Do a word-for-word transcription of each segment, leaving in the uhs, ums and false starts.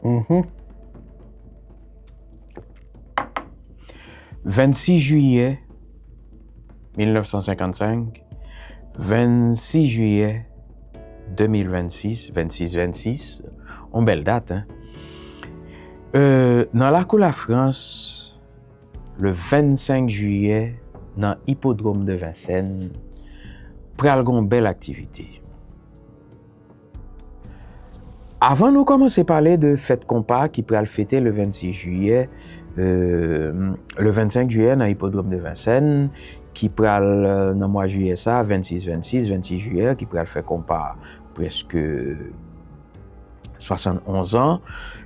Mhm. Vennsis jiyè mil nèf san senkannsenk, vennsis jiyè de mil vennsis, vennsis vennsis, yon bèl dat, en. Euh, nan lakou Lafrans, le vennsenk jiyè, nan Ipodwòm de Vincennes, pral gen yon bèl aktivite. Avan nou kòmanse pale de fèt konpa ki pral fete le vennsis jiyè, euh, le vennsenk jiyè nan Ipodwòm de Vincennes, ki pral, euh, nan mwa jiyè sa, vennsis vennsis, vennsis jiyè, ki pral fè konpa prèske swasannonz an.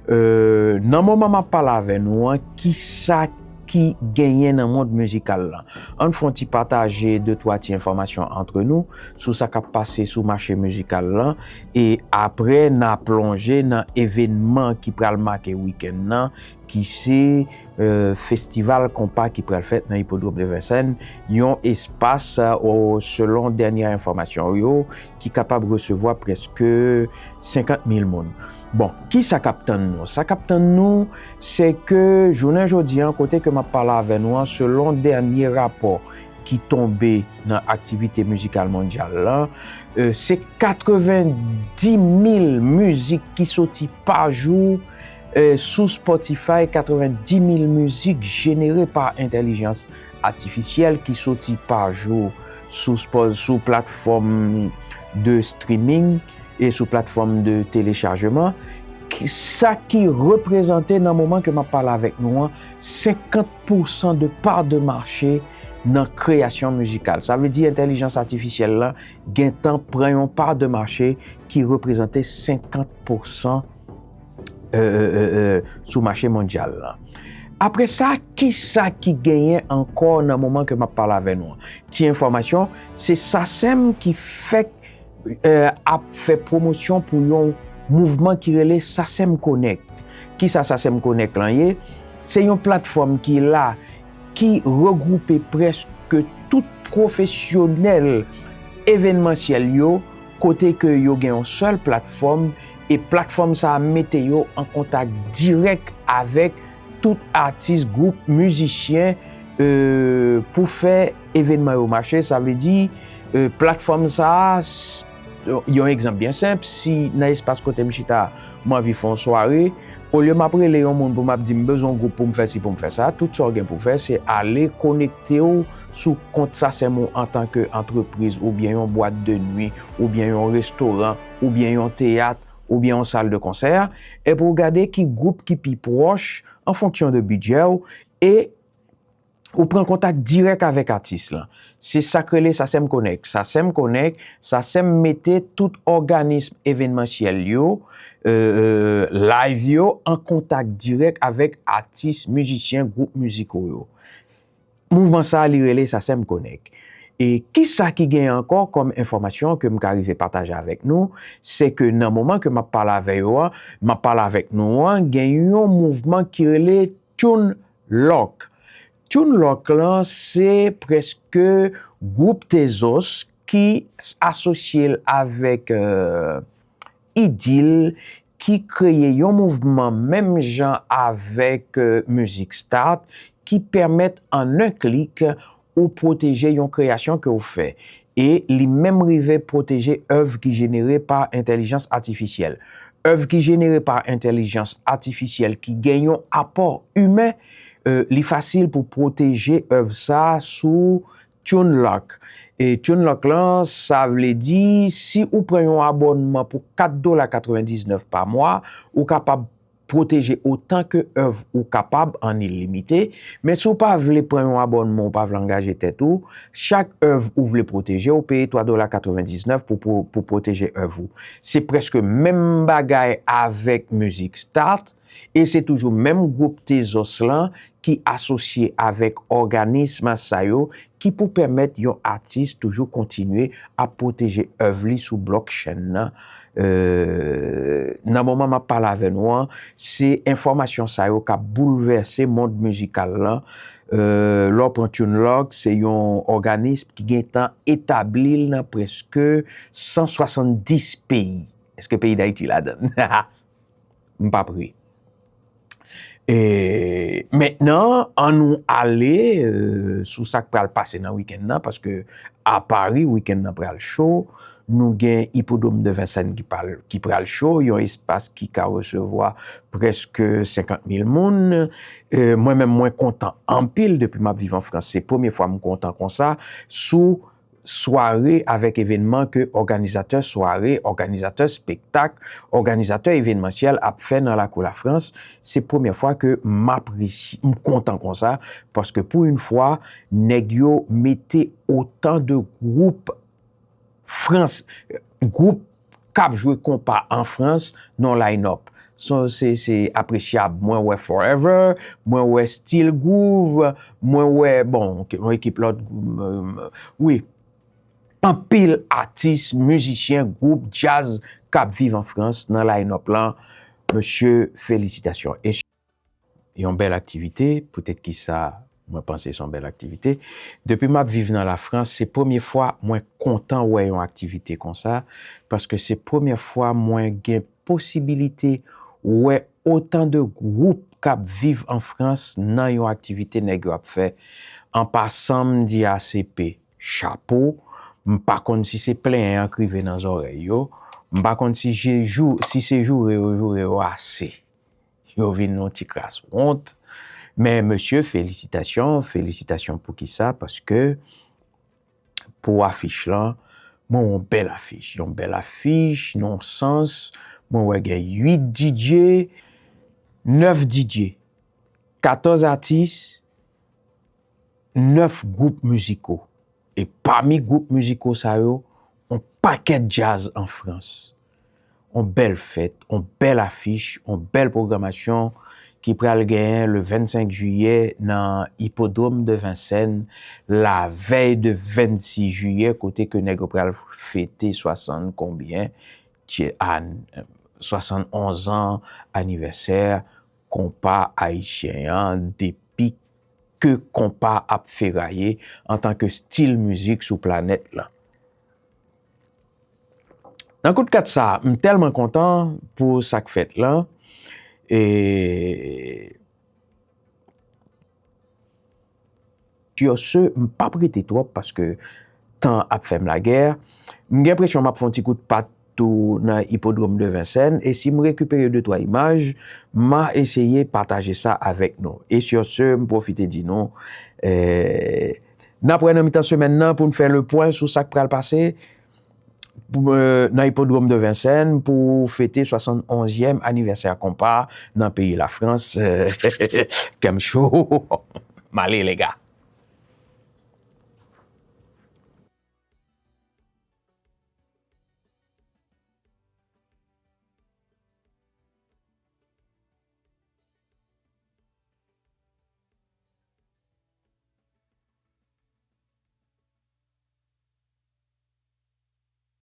Euh, nan moman m ap pale avè nou an, kisa ki genyen nan mond mizikal lan? Ann fè yon ti pataje de twa ti enfòmasyon antre nou sou sa k ap pase sou mache mizikal lan, e apre n a plonje nan evènman ki pral make wikenn nan, ki se, euh, festival konpa ki pral fèt nan Ipodwòm de Vincennes, yon espas, euh, selon dènye enfòmasyon yo, ki kapab resevwa prèske senkant mil moun. Bon, kisa k ap tann nou? Sa k ap tann nou, se ke jounen jodi an, kote ke m ap pale avè nou an, selon dènye rapò ki tonbe nan aktivite mizikal mondyal lan, euh, se katrevendimil mizik ki soti pa jou, euh, sou Spotify, katrevendimil mizik jenere pa entèlijans atifisyèl ki soti pa jou sou Spo-, sou platfòm de streaming e sou platfòm de telechajman, ki, sa ki reprezante nan moman ke m ap pale avèk nou an, senkant pousan de pa de mache nan kreyasyon mizikal. Sa vle di entèlijans atifisyèl lan gentan pran yon pa de mache ki reprezante senkant pousan, euh, euh, euh, euh, sou mache mondyal lan. Apre sa, kisa ki genyen ankò nan moman ke m ap pale avè nou an? Ti enfòmasyon, se SACEM ki fèk, euh, ap fè pwomosyon pou yon mouvman ki rele SACEM Connect. Kisa SACEM Connect lan ye? Se yon platfòm ki la, ki regwoupe prèske tout pwofesyonèl evènmansyèl yo, kote ke yo gen yon sèl platfòm, e platfòm sa a mete yo an kontak dirèk avèk tout atis, gwoup, mizisyen, euh, pou fè evènman yo mache. Sa vle di, euh, platfòm sa a, s-, yon egzanp byen senp, si nan espas kote m chita, m anvi fè yon sware, olye m ap rele yon moun pou m ap di m bezwen yon gwoup pou m fè si, pou m fè sa, tout sa w gen pou fè, se ale konekte w sou kont SACEM ou antanke antrepriz, oubyen yon bwat de nwi, oubyen yon restoran, oubyen yon teyat, oubyen yon sal de konsè, epi w gade ki gwoup ki pi pwòch an fonksyon de bidjè w, e ou pran kontak dirèk avèk atis lan. Se sa k rele SACEM Connect. SACEM Connect, SACEM mete tout òganis evènmansyèl yo, euh, euh, live yo, an kontak dirèk avèk atis, mizisyen, gwoup miziko yo. Mouvman sa a, li rele SACEM Connect. E kisa ki genyen ankò kòm enfòmasyon ke m ka rive pataje avèk nou, se ke nan moman ke m ap pale avè yo a, m ap pale avèk nou an, gen yon mouvman ki rele Tune Lock. Tune Lock lan, se prèske gwoup Tezos ki s-, asosye l avèk, euh, Idil, ki kreye yon mouvman menm jan avèk, euh, Music Start, ki pèmèt an en klik ou pwoteje yon kreyasyon ke w fè. E li menm rive pwoteje èv ki jenere pa entèlijans atifisyèl. Èv ki jenere pa entèlijans atifisyèl ki gen yon apò imen, euh, li fasil pou pwoteje èv sa a sou Tune Lock. E Tune Lock lan, sa vle di, si ou pran yon abònman pou kat dola katrevendiznèf pa mwa, ou kapab pwoteje otan ke èv ou kapab an ilimite. Men si w pa vle pran yon abònman, ou pa vle angaje tèt ou, chak èv ou vle pwoteje, ou peye twa dola katrevendiznèf pou, pou, pou pwoteje èv ou. Se prèske menm bagay avèk Music Start, e se toujou menm gwoup Tezos lan ki asosye avèk òganis sa yo ki pou pèmèt yon atis toujou kontinye ap pwoteje èv li sou blockchain nan. Euh, nan moman m ap pale avè nou an, se enfòmasyon sa yo k ap boulvèse mond mizikal lan. Euh, lè w pran Tune Lock, se yon òganis ki gentan etabli l nan prèske san swasanndis peyi. Èske peyi Dayiti ladan l? M p ap ri. E mentnan, ann nou ale euh, sou sa k pral pase nan wikenn nan, paske a Pari, wikenn nan pral cho. Nou gen Ipodwòm de Vincennes ki pral, ki pral cho, yon espas ki ka resevwa prèske senkant mil moun. Euh, mwen menm, mwen kontan anpil depi m ap viv an Frans. Se premye fwa m kontan konsa sou sware avèk evènman ke òganizatè sware, òganizatè spektak, òganizatè evènmansyèl ap fè nan lakou Lafrans. Se premye fwa ke m apresye, m kontan konsa, paske pou yon fwa, nèg yo mete otan de gwoup Frans, gwoup k ap jwe konpa an Frans nan line-up. Se, se, se apresyab. Mwen wè Forever, mwen wè Still Groove, mwen wè, bon, yon ekip lòt, wi, anpil atis, mizisyen, gwoup djaz k ap viv an Frans nan line-up lan. Mesye, felisitasyon. E yon bèl aktivite, poutèt ki sa mwen panse se yon bèl aktivite. Depi m ap viv nan Lafrans, se premye fwa mwen kontan wè yon aktivite konsa, paske se premye fwa mwen gen posibilite wè otan de gwoup k ap viv an Frans nan yon aktivite nèg yo ap fè. An pasan, m di A C P chapo. M pa konn si se plenyen an k rive nan zòrèy yo. M pa konn si je- jou- si se joure yo joure yo ase. Yo vin yon ti kras wont. Men mesye, felisitasyon, felisitasyon pou kisa, paske pou afich lan, mwen wè yon bèl afich, yon bèl afich, nan yon sans, mwen wè gen uit D J, nèf D J, katòz atis, nèf gwoup miziko. E pami gwoup miziko sa yo, yon pakèt djaz an Frans. Yon bèl fèt, yon bèl afich, yon bèl pwogramasyon ki pral genyen le vennsenk jiyè nan Hippodrome de Vincennes, lavèy de vennsis jiyè, kote ke nèg yo pral fete swasann konbyen, tye- a- swasannonz an anivèsè konpa ayisyen an, depi ke konpa ap feraye antanke stil mizik sou planèt lan. Nan kout kat sa, m tèlman kontan pou sa k fèt lan. E sur ce, m p ap rete twòp paske tan ap fè m lagè. M gen enpresyon m ap fè yon ti kout pat tou nan Hippodrome de Vincennes. E si m rekipere de twa imaj, m a eseye pataje sa avèk nou. E sur ce, m pwofite di nou, eh, n ap wè nan mitan semèn nan pou n fè le pwen sou sa k pral pase pou, euh, nan Hippodrome de Vincennes pou fete swasannonzyèm anivèsè konpa nan peyi Lafrans. Kè m cho. M ale, lèga.